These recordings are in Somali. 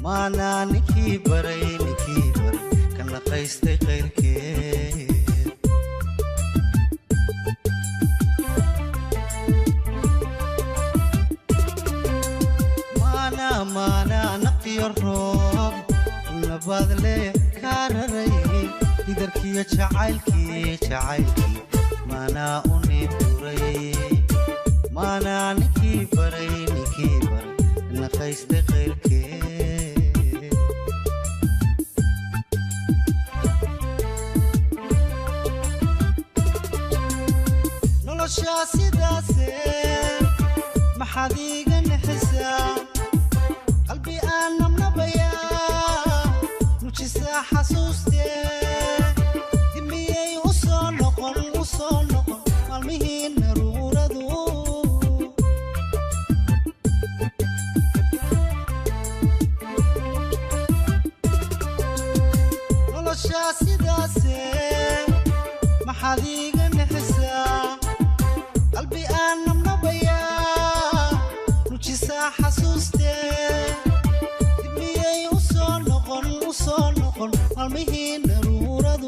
Maanaa ninkii baray, ninkii baray, ka naqaystay qayrkeed. Maanaa, maanaa naqiyo roob nabaad le kaa raray idarkiyo jacaylkii, jacaylkii maanaa u niburay. Maanaa ninkii baray, ninkii baray, naqaystay qayrkeed. Noloshaa sidaase maxaad iiga nixisaa? Qalbi aan nabnabayaa nujisaa xasuustee. Dimiyey u soo noqon, u soo noqon maalmihii naruuradu? Noloshaa sidaase maxaad iiga nixisaa? Qalbi aan nabnabayaa nujisaa xasuustee. Dibmiyey u soo noqon, u soo noqon maalmihii naruuradu?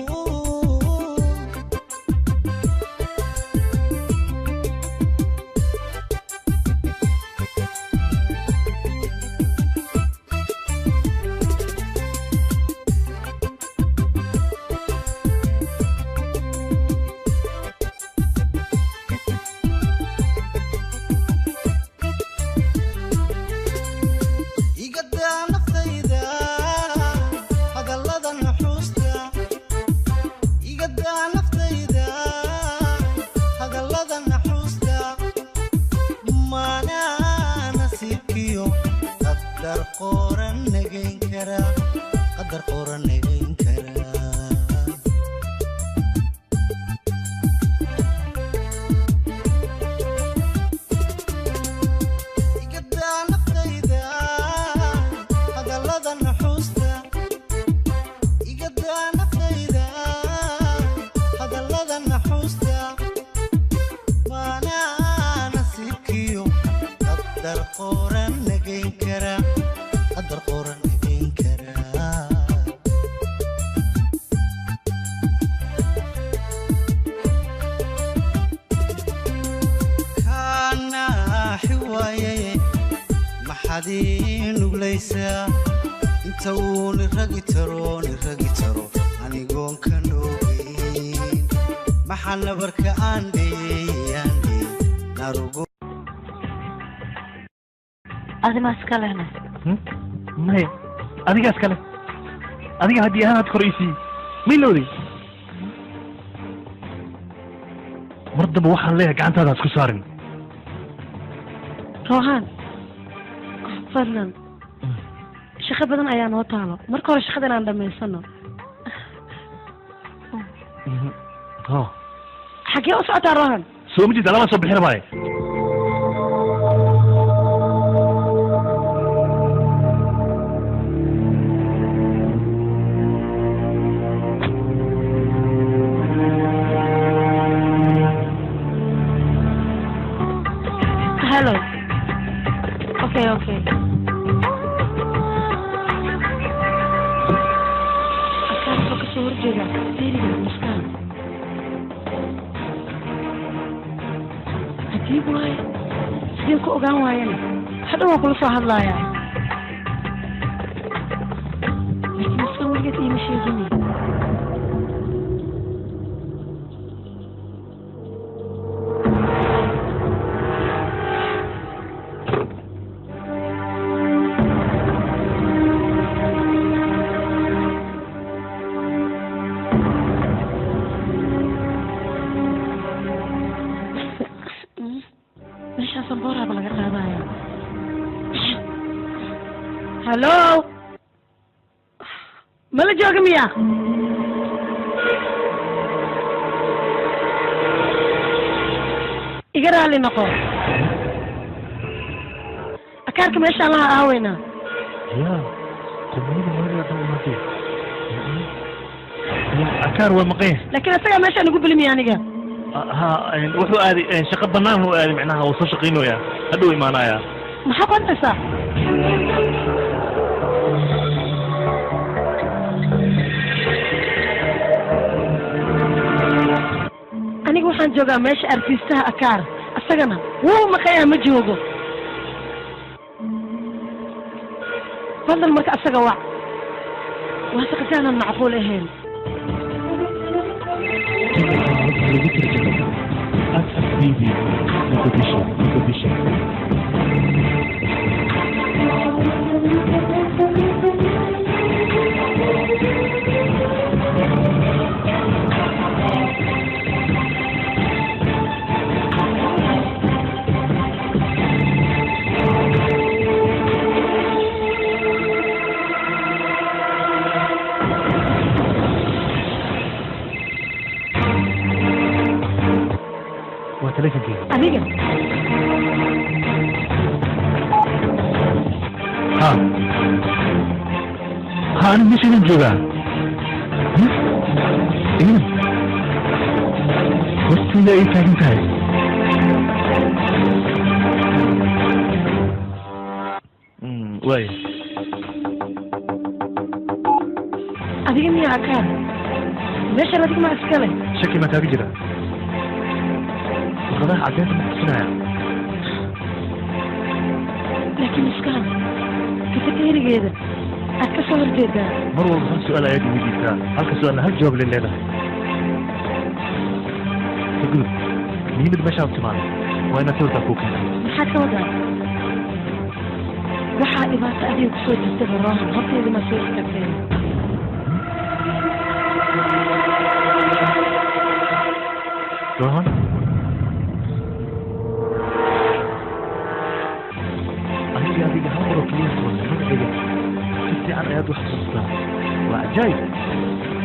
Igadaa naftayda hadallada nuxuusta, igadaa naftayda hadallada naxuusta. Maanaa nasiibkiyo qadar qoran nagayn kara, qadar qoran nagayn kara. Igadaa naftayda hadallada nuxuusta, igadaa naftayda hadallada naxuusta. Maanaa nasiibkiyo qadar qoran nagayn kara, qadar qoran nagayn kara. Kaanaaxi waaye, maxaad ii nuglaysaa inta uu niragi taro, niragi taro anigoon ka noogeyn? Maxaa nabarka aan dheeyey, aan dheeyey narugo? Adima iska lehna. Maya, adigaas kale, adiga haddii ahaan had kor isii maylowday. Mar dambe waxaan leeyahay gacantaada isku saarin. Rohan, fadlan, shaqo badan ayaa noo taalo. Marka hore shaqadan aan dhammaysano. Ho. Xaggee u socotaa, Rohan? Soo ma jeeda, lama soo bixin maayo. Hello. Okay. Akaan wuxuu kasoo horjeedaa deriga Muskaan. Cajiib waaye, sideen ku ogaan waayana? Hadhow waan kula soo hadlayaa, laakiin Muskaan weligeed iima sheegin. Meeshaan samboraaba laga qaadaya. Hallo, mala jooga miya? Iga raali noqo, akaarka meeshaan laha aaweynaa. Ya qumayada hooyada dhan imaatay. Ya, akaar waa maqan yahay. Laakiin asagaa meeshaan igu bilimiya aniga. Ha, wuxuu aaday shaqo banaan uu aaday, macnaha wuu soo shaqaynayaa, hadhow imaanaya. Maxaa ku hadlaysaa? Waxaan joogaa meesha artiistaha Akaar, asagana wuu maqayaa, ma joogo. Fadlan marka asaga wac. Waa shaqasaanan macquul ahayn. Lagu tarjumay Access TV, Mogadishu, Mogadishu. Waa teleefonkeyga. Adiga? Ha ha, anigu meeshaan joogaa. Inan hortayda ay taagan tahay. Waaya. Adiga miyaa Akaar? Meeshan adiga maa iskale? Shaki maa kaaga jira? Warqadaha caddeynta ma tusinaya? Laakiin iskaan kafateerigeeda aad ka soo horjeedaa. Mar walba hal su-aal ayaad iweydiisaa, halka su-aalna hal jawaab lay leedahay. Ka gudub muhiimada. Meeshaan timaado waa inaad sawirkaa kuu keenay. Maxaad ka wadaa? Waxaa dhibaato adiga kusoo jirtaba Rohan horteeda maa soo istaagteen? Rohan, aniga adiga hal mar oo keliya kulanay. Magacayga si fiican ayaad u xasuustaa, waa cajaayib.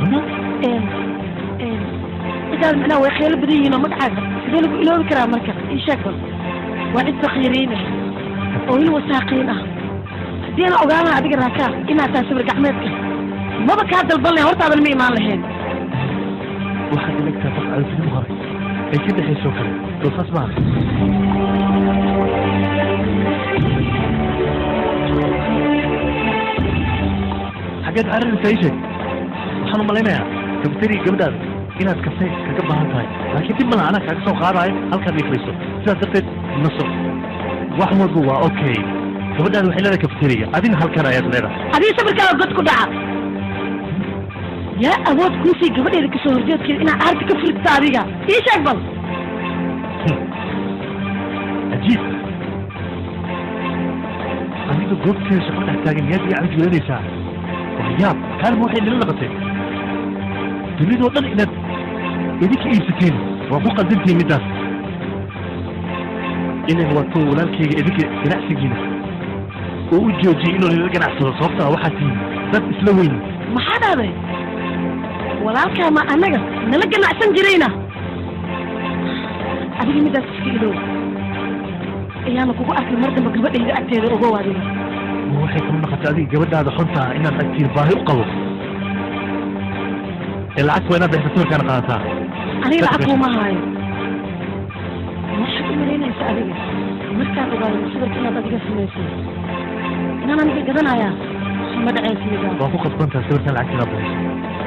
Huna? Cidaad macnaha way khaylo badan yihiin oo magacaaga sidee lagu iloobi karaa? Marka ii sheeg bal, waa cid faqiiriin ah oo il wasaaqiin ah. Haddii aan ogaan lahaa adiga raakaa inaad tahay sawir gacmeedka, maba kaa dalban lahayn, hortaadan ma imaan lahayn. Waxaad ilegtaa qof caruusnimo hore ay ka dhexayso kale, soo saas maaha? Xaggeed cararaysaa? Ii sheeg. Waxaan u malaynayaa kafeteri gabadhaada inaad kafee kaga baahan tahay, laakiin dib malaha, anaa kaaga soo qaadaayo halkaad ii fadhiiso. Sidaas darteed naso, wax walba waa okay. Gabadhaada waxay leedahay kafeteriga, adina halkan ayaad leedahay. Adiga sawirkaaga god ku dhaca. Yaa awood kuusii gabadheeda kasoo horjeedkeeda inaad aarta ka furtita? Adiga ii sheeg bal. Cajiib! Aniga goobteeda shaqo dhex taagan miyaad ii cajuulanaysaa? Waa yaab. Kaalma waxay nila noqotay dunidoo dhan inaad idinka iibsateen. Waa ku qaldantihiin middaas. Ilan waa tuu walaalkayga idinka ganacsigiina uu u joojiyey inuu nila ganacsado, sababtaa waxaa tihiin dad isla weyn. Maxaa dhahday? Walaalkaa ma annaga nala ganacsan jirayna? Adiga midaas iska ilow, ayaana kugu arkin mar damba gabadhayda agteeda. Ogow adiga. Ma waxay kula noqotay adiga gabadhaada xuntaa inaad agtiin baahi u qabo? Ee lacagta waa inaad bixisa, sawirkaana qaadataa. Aniga lacag kuuma haayo. Waxaad u malaynaysa adiga markaan ogaado sawirka inaad adiga samaysay inaan aniga gadanayaa? Ma dhacaysa midaa. Waa ku qasbantaha sawirkan lacagta inaad bixiso,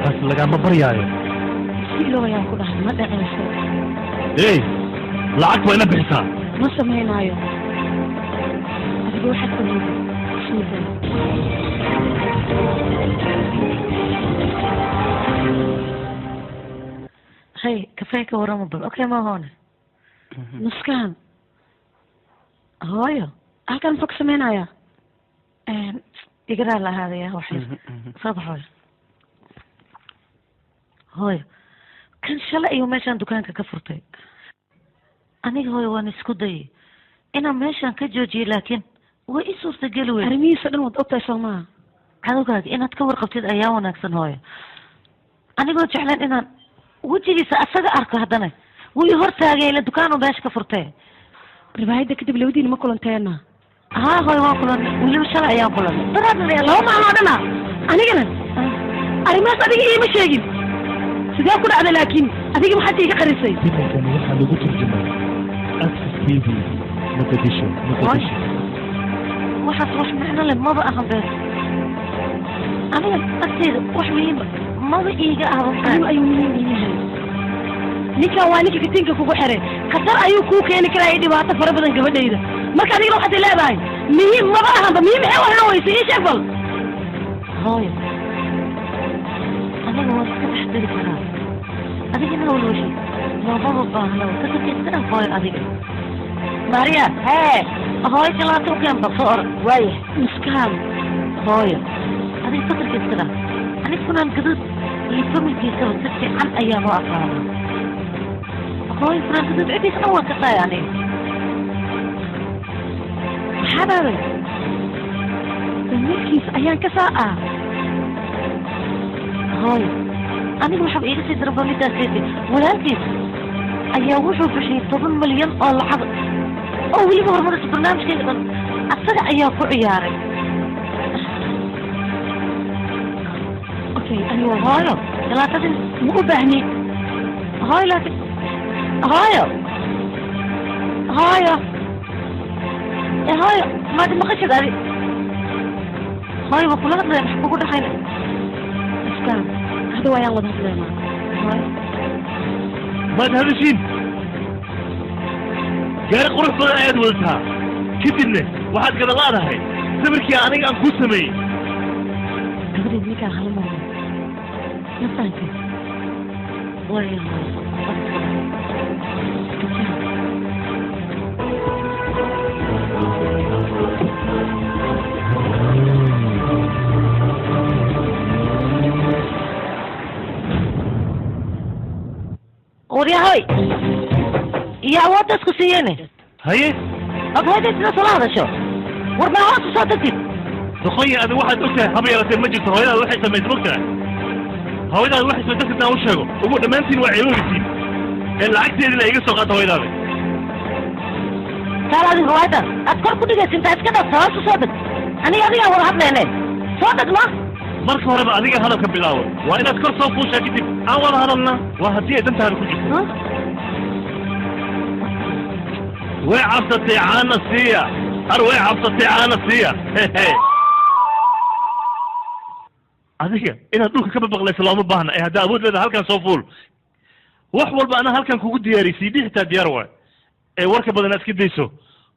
taas lagaama baryaayo. Iska ilow ayaan ku dhahay, ma dhacayso. Ey, lacagta waa inaad bixisaa. Ma samaynaayo. Adiga waxaad awooday ismidan. Hay, kafee ka warrama bal. Okay, ma hoone? Nuskaan. Hooyo. Halkan muxuu ka samaynayaa? Iga raali ahaadaya, wax yar soo bax. Hooyo, hooyo, kan shalay ayuu meeshaan dukaanka ka furtay. Aniga hooyo waan isku dayay inaan meeshaan ka joojiyay, laakiin way i suurtageli weyn. Arrimihiisa dhan waad ogtahay, soo maaha? Cadowgaaga inaad ka warqabtid ayaa wanaagsan, hooyo. Anigoo jeclaan inaan wejigiisa asaga arko, haddana wuu i hortaagay ila dukaanu meesha ka furtay. Ribaayadda kadib labadiina ma kulanteena? Haa hooyo, waan kulanay. Weliba shalay ayaan kulanay. Laba maalin oo dhana anigana arrimahaas adiga iima sheegin. Sidee ku dhacday? Laakiin adiga maxaad iiga qarisay? Filimkan waxaa lagu turjumay Access TV, Mogadishu, Mogadishu. Waxaas wax macno leh maba ahan bees. Aniga agteyda wax muhiima maba iiga ahba. Anigu ayuu muhiim ii yahay. Ninkan waa ninka katiinka kugu xiray. Khatar ayuu kuu keeni karaa iyo dhibaato fara badan gabadhayda. Marka adigana waxaad leedahay muhiim maba ahanba. Muhiim maxay u ahaan weyse? Ii sheeg bal. Hooyo, aniga waan iska dhex diri karaa. Adigana walwashi loomaba baahna. Kasabka iska dhaf, hooyo, adiga. Maria, hee hooyo, jalaato u keen bal, soo orod. Waaya, Muskaan. Hooyo, adiga fakarka iska dhaf. Aniga Funaan Gaduud iyo familkiisaba si fiican ayaan u aqaanaa. Hooyo, Funaan Gaduud ciddiisa dhan waan ka tahay aniga. Maxaa dhahday? Damiirkiisa ayaan ka saa ah. Hooyo, aniga waxaaba iiga sii daranba midaaseti. Walaalkiis ayaa wuxuu bixiyey 10 milyan oo lacag oo weliba horumaraysa barnaamijkayga dhan asaga ayaa ku ciyaaray. Okay, aniga waa Hooyo, jalaatadii. Ma u baahni. Hooyo, laakiin hooyo, hooyo, ee hooyo, maad maqashid adi? Hooyo, waa kula hadlaya, maxa kugu dhaxayna? Muskaan, hadda waayaan wada hadlaynaa. Hooyo. Maad hadashiin? Gaari qurux badan ayaad wadataa, kadibna waxaad gada laadahay sawirkii aniga aan kuu sameeyey. Gabadheed, ninkaan hala maqlo, ma fahantay? Waaya hooyo. Iska jaa. Waryahoy, iyo awoodda isku siiyeene. Haye. Od hooyada sida sula hadasho? War maa hoos usoo degtid? Doqonya, adiga waxaad og tahay haba yaratee ma jirto. Hooyadaad waxay samaysay mogtahay? Hooyadaad waxay soo degtid aan u sheego ugu dhammaantiin waa ceeboobisiin ee lacagteedina iga soo qaata hooyadaada. Taal adiga riwaayadda aad kor ku dhigaysa intaa iska dhafta, hoos usoo deg. Aniga adigaa wada hadlayne, soo deg ma. Marka horeba adiga hadalka bilaabo. Waa inaad kor soo fuushaa, kadib aan wada hadalna. Waa haddii ay dantaada ku jirto. Way cabsatay, caana siiya. Har way cabsatay, caana siiya. Adiga inaad dhulka ka babaqlayso looma baahna ee haddaa awood leedahay halkan soo fuul. Wax walba anaa halkan kugu diyaariyey, CD xitaa diyaar waay. Ee warka badan aad iska dayso,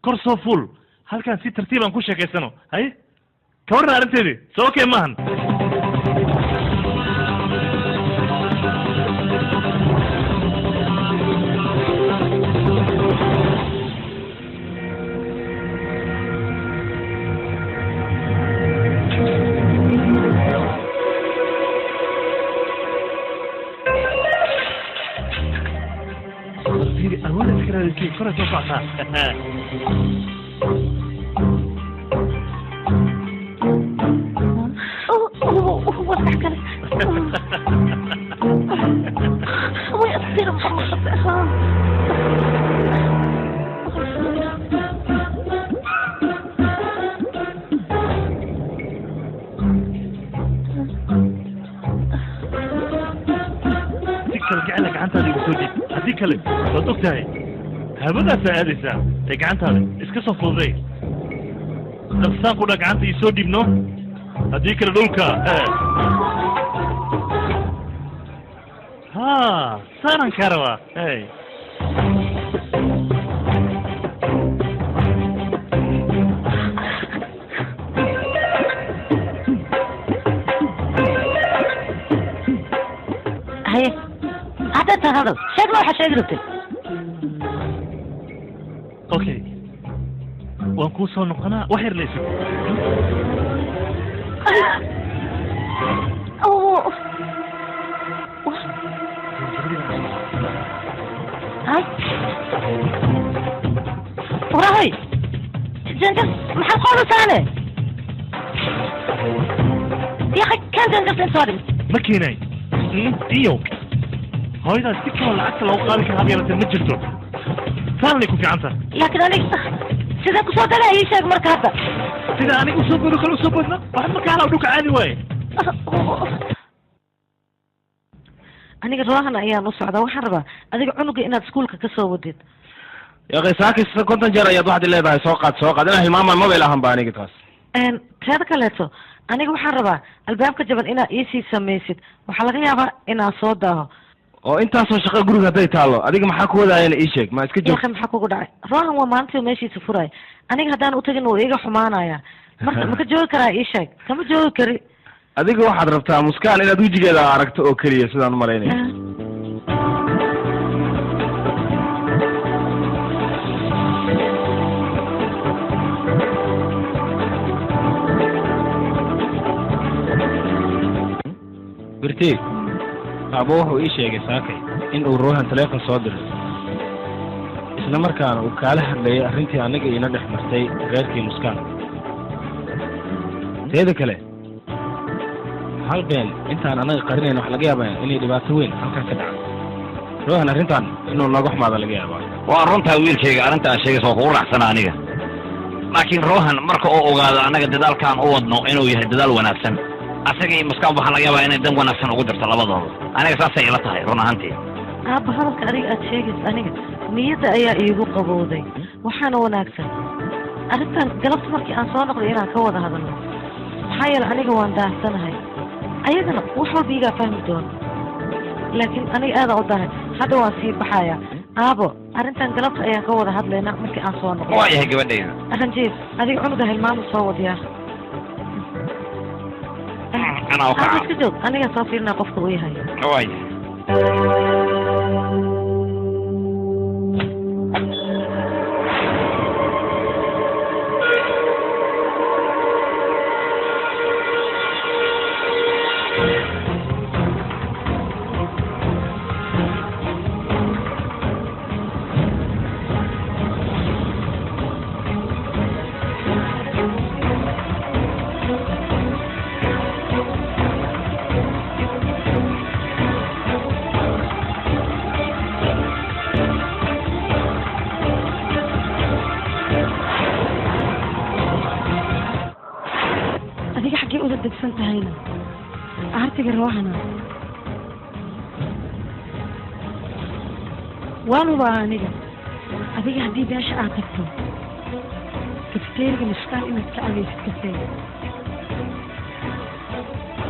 kor soo fuul. Halkan si tartiib aan ku sheekaysano. Haye, ka warran arrinteedii? Soo okay maahan? Fiiri, awood iska raadisay, kor soo socotaa. Wax kale way asira. Maxaa? Si kale jecla gacantaada igu soo dhiib, haddii kale waad og tahay habadaasaa aadaysaa. Ee gacantaada iska soo fududay, dhaqsaan ku dha. Gacanta ii soo dhiibno, haddii kale dhulka ha saanaan kaa rabaa. Hey. Haye, hadda intaan hadal sheegna, waxaa sheegi rabtay. Okay, waan kuu soo noqonaa, wax yar la isug. Hay, warahay, janjar maxaad qoodaysaane? Yaqa kan janjarta in soo dhig. Ma keenay iyo hooyadaas si kaloo lacagta loogu qaadi kara haba yaratee ma jirto. Saanay ku fiican tahay. Laakiin aniga sidee kusoo dala? Ii sheeg marka hadda. Sida aniga usoo bodo kale usoo bodna. Wax marka hala dhulka caadi waaye. Aniga ruuhan ayaan u socdaa. Waxaan rabaa adiga cunuga inaad iskuulka ka soo wadid. Yaqay, saakis 50 jeer ayaad waxaad leedahay soo qaad, soo qaad. Inaan hilmaamaan mobile ahan ba aniga taas. Teeda kaleeto, aniga waxaan rabaa albaabka jaban inaad iisii samaysid. Waxaa laga yaabaa inaan soo daaho. Oo intaasoo shaqo guriga hadday taallo, adiga maxaa ku wadaayana? Ii sheeg, ma iska joog? Yaakhi, maxaa kugu dhacay? Rohan waa maalintii meeshiisa furaya. Aniga haddaan u tagin wuu iga xumaanaya. Marka ma ka joogi karaa? Ii sheeg, kama joogi kari. Adiga waxaad rabtaa Muskaan inaad wejigeeda aragto oo keliya, sidaan u malaynaya. Birtiig, aabo wuxuu ii sheegay saakay in uu Rohan taleefon soo diray, isla markaana uu kaala hadlayay arrintii aniga iina dhex martay reerkii Muskaan. Teeda kale, hal been intaan anaga qarinayn waxa laga yaabaa inay dhibaato weyn halkan ka dhacdo. Rohan arrintan inuu nooga xumaada laga yaabaa. Waa runtaa, wiilkayga, arrinta aad sheegaysa waa kugu raacsana aniga. Laakiin Rohan marka uu ogaado annaga dadaalkaan u wadno inuu yahay dadaal wanaagsan, asaga iyo Muskaan waxaa laga yaabaa inay dan wanaagsan ugu jirto labadooda. Aniga saasay ila tahay, run ahaantii. Aabba, hadalka adiga aad sheegaysa aniga niyadda ayaa iigu qabowday. Waxaana wanaagsan arrintan galabta markii aan soo noqday inaan ka wada hadalno, maxaa yeele aniga waan daahsanahay, ayagana wax walba iigaa fahmi doono. Laakiin aniga aadaan u daahay, hadda waan sii baxayaa. Aabo, arrintan galabta ayaan ka wada hadlaynaa markii aan soo noqdo. Waa yahay, gabadhayda. Ranjiib, adiga cunuga hilmaama soo wadiyaa. Anaa u Aabo, kaca. iska joog, anigaa soo fiirinaa qofka uu yahay. Waa yahay. Adiga xaggee uda degsan tahayna? Aartiga Rohana waan hubaa aniga. Adiga haddii beesha aad tagto kafteeriga Muskaan inaad ka cabaysid kafee.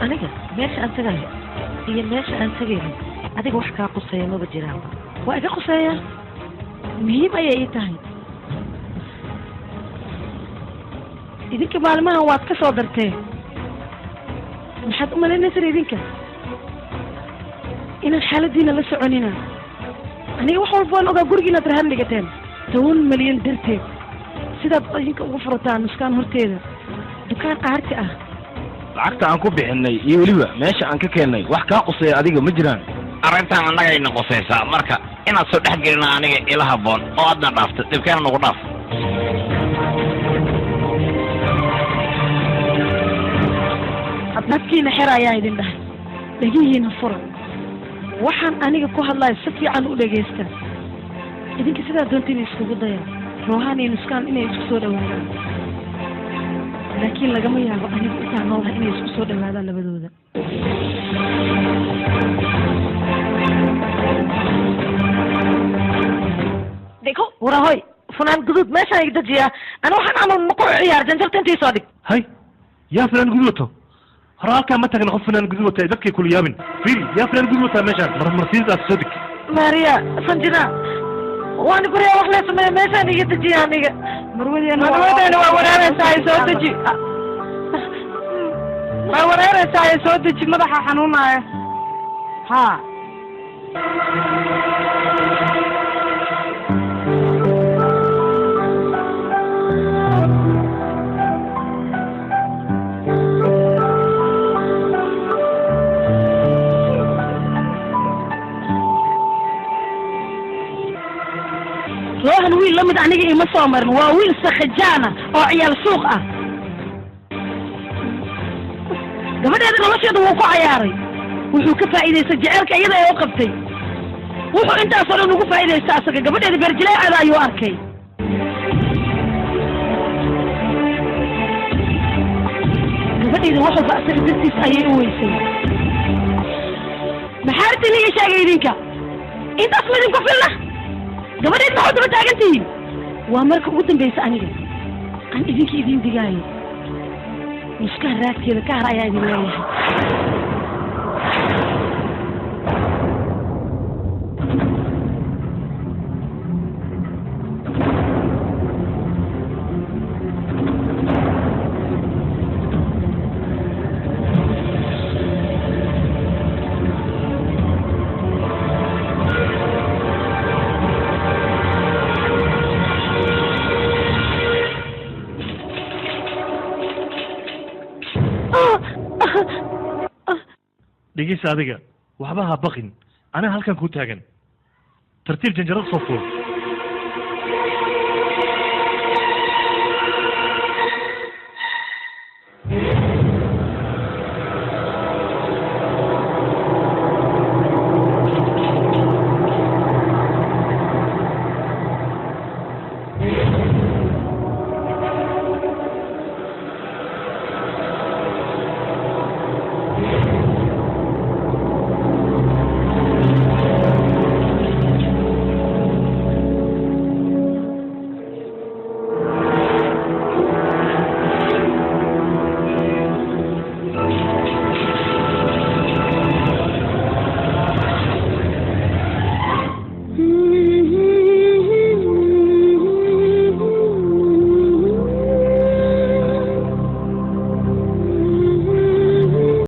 Aniga meesha aan tagayo iyo meesha aan tagaynin adiga wax kaa quseeya maba jiraanba. Waa iga quseeya, muhiim ayay ii tahay. Idinka maalmahan waad ka soo dartee. Maxaad u malaynaysan idinka inaan xaaladiina la soconina? Aniga wax walba waan ogaa. Gurigiinaad rahan dhigateen 10 malyan darteed, sidaad idinka ugu furataan Muskaan horteeda dukaan aarti ah. Lacagta aan ku bixinay iyo weliba meesha aan ka keennay wax kaa quseeya adiga ma jiraan. Arrintan annagayna qusaysaa. Marka inaad soo dhex gelina aniga ila habboon oo aadna dhaafto, dhibkeena nagu dhaaf. Nafkiina xer ayaa idin dhahay, dhegihiina fura. Waxaan aniga ku hadlayo si fiican u dhegaysta. Idinka sidaa doontiin iskugu daya Rohan iyo Muskaan inay isku soo dhawaadaan, laakiin lagama yaabo aniga intaan noolahay inay isku soo dhawaadaan labadooda. Warahoy, funaan guduud, meeshaan iga dejiyaa. Ana waxaan camal ma ku ciyaar. Janjarta intii soo dhig. Hay, yaa fanaan gudud wato? Hore halkaa ma tagna qof fanaan gudud wata. Dadkay kula yaabin. Fiiri, yaa fanaan gudud wataa meeshaan? Marmarsiintaas soo deg. Maria Sanjina, waan guriga wax lee sameeya. Meeshaan iga dejiya aniga. Marwadeena. Marwadeena waa wareeraysaa, soo deji. Waa wareeraysaa, soo deji, madaxa xanuunaya. Ha. Rohan wiil la mid aniga ima soo marin. Waa wiil sakhajaana oo ciyaal suuq ah. Gabadheeda nolosheeda wuu ku cayaaray. Wuxuu ka faa'iidaystay jaceylka iyada ee u qabtay. Wuxuu intaasoo dhan ugu faa'iidaysta asaga gabadheeda beerjileeceeda ayuu arkay. Gabadheeda wax walba asaga dartiis ayay u weysay. Maxaa arrin iga sheegay idinka? Intaas ma idinku filna? Gabadheed maxaad daba taagan tihiin? Waa marka ugu dambaysa aniga aan idinka idiin digaayo. Muskaan raadkeeda ka har ayaa idin leeyahay. Dhegeysa adiga, waxba ha baqin, anaa halkan kuu taagan. Tartiib, janjarada soo fuul.